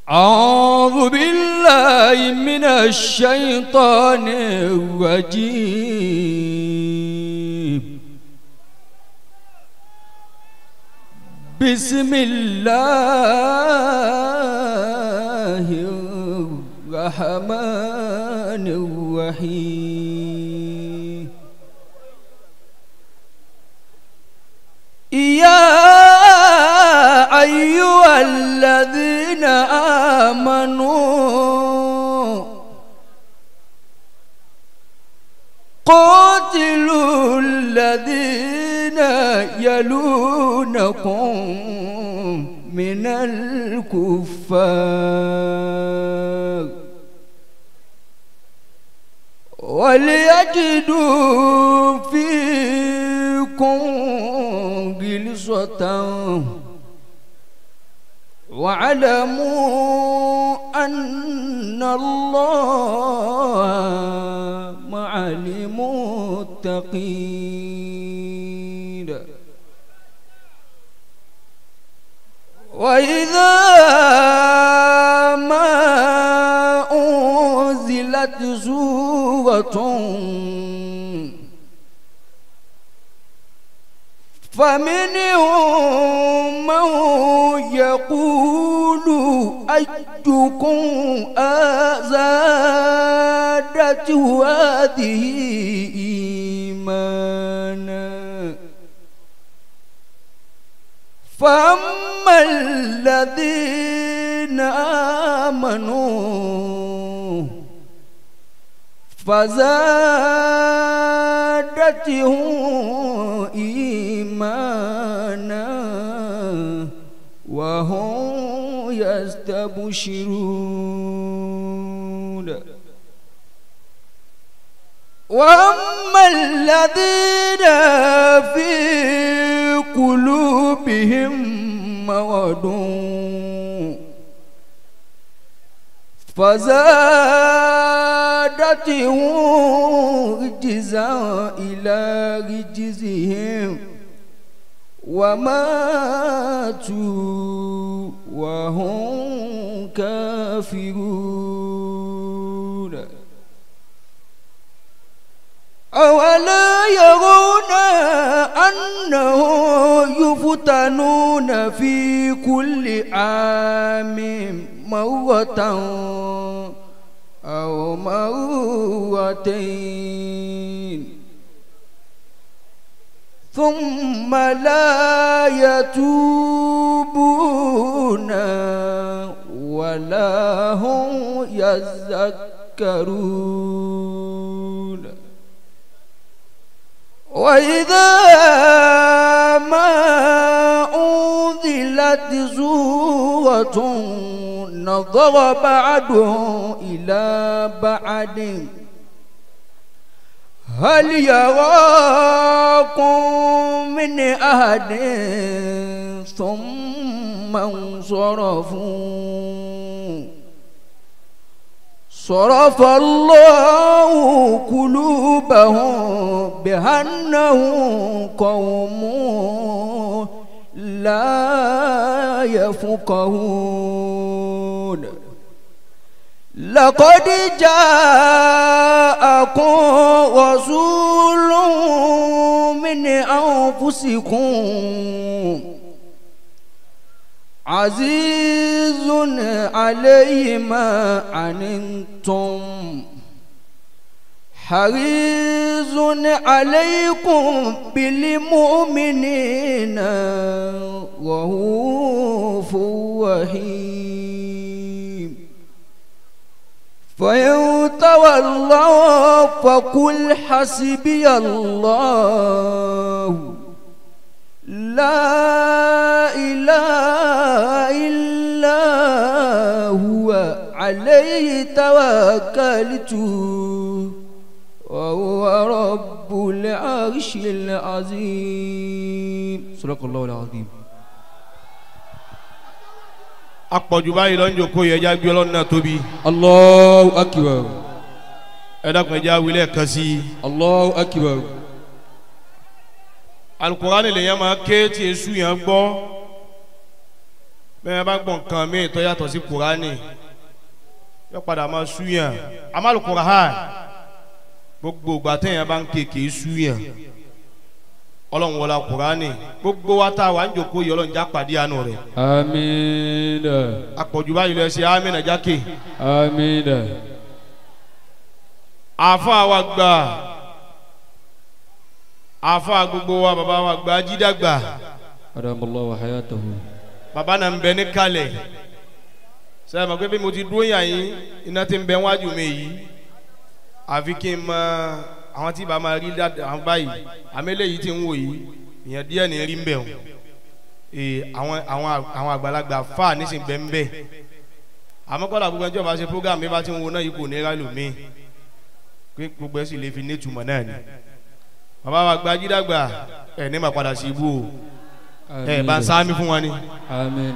أعوذ بالله من الشيطان الرجيم. بسم الله الرحمن الرحيم. يا أيها الذين آمنوا قاتلوا الذين يلونكم من الكفار وليجدوا فيكم غلظة واعلموا أن الله مع المتقين. وإذا ما أنزلت سورة فمنهم من يقول أيكم أزادته هذه إيمانا فأما الذين آمنوا فزادتهم إيمانا وهم يستبشرون. وأما الذين في قلوبهم مرض فزادتهم رجزا إلى رجزهم وماتوا وهم كافرون. أولا يرون أنهم يفتنون في كل عام مرة أو مرتين ثم لا يتوبون ولا هم يذكرون. وإذا ما أنزلت سورة نظر بعضهم إلى بعض هل يراكم من أحد ثم انصرفوا صرف الله قلوبهم بأنهم قوم لا يفقهون. لقد جاءكم رسول من أنفسكم عزيز عليه ما عنتم حريص عليكم بالمؤمنين رؤوف رحيم. فإن تولوا فقل حسبي الله لا إله إلا هو عليه توكلت وهو رب العرش العظيم. صدق الله العظيم. Àpọ̀jù báyìí ló ń jókòó yẹ ẹja gbé Ọlọ́run náà tóbi. Allahu akbar. Ẹ dákun ẹja wílẹ̀ kan sí i. Allahu akbar. Alukurani lè yẹn máa ké tí esu yẹn gbọ́. Bẹ́ẹ̀ bá gbọ̀n kan mí tó yàtọ̀ sí Kùránì yóò padà máa súyàn. Àmọ́ Kùránì gbogbo ìgbà téèyàn bá ń ké kì í súyàn. Ọlọ́run wọlá Kùránì gbogbo wa tá a wà ń jòkó yìí Ọlọ́run já pàdé àánú rẹ̀. Àmín. Àpọ̀jù báyìí lọ ṣe àmín jákè. Àmín. Àfa wa gbà àfa gbogbo wa bàbá wa gbà jídàgbà. Adamallahu hayatahu. Bàbá náà ń bẹ ní kalẹ̀ sẹ́yìn mọ̀ pé bí mo ti dúró yàn yín iná ti ń bẹ wájú mi yìí àfi kí n mọ àwọn tí bàbá máa rí àwọn báyìí àmì eléyìí ti ń wò yìí ìyẹn díẹ̀ ní rí ń bẹ̀ o. Ee àwọn àgbàlagbà fà nísìnyí bẹ́ẹ̀ ń bẹ̀ àmọ́ kọ́dà gbogbo ẹjọ́ bá ṣe program bí bá ti ń wo náà yìí kò ní rálò mí pé gbogbo ẹ̀ sì lè fi nítumọ̀ náà ni. Bàbá wa gbajídàgbà ẹ̀ ní ma padà sí ibú o. Ẹ̀ bá ń sáámi fún wa ni. Àmín.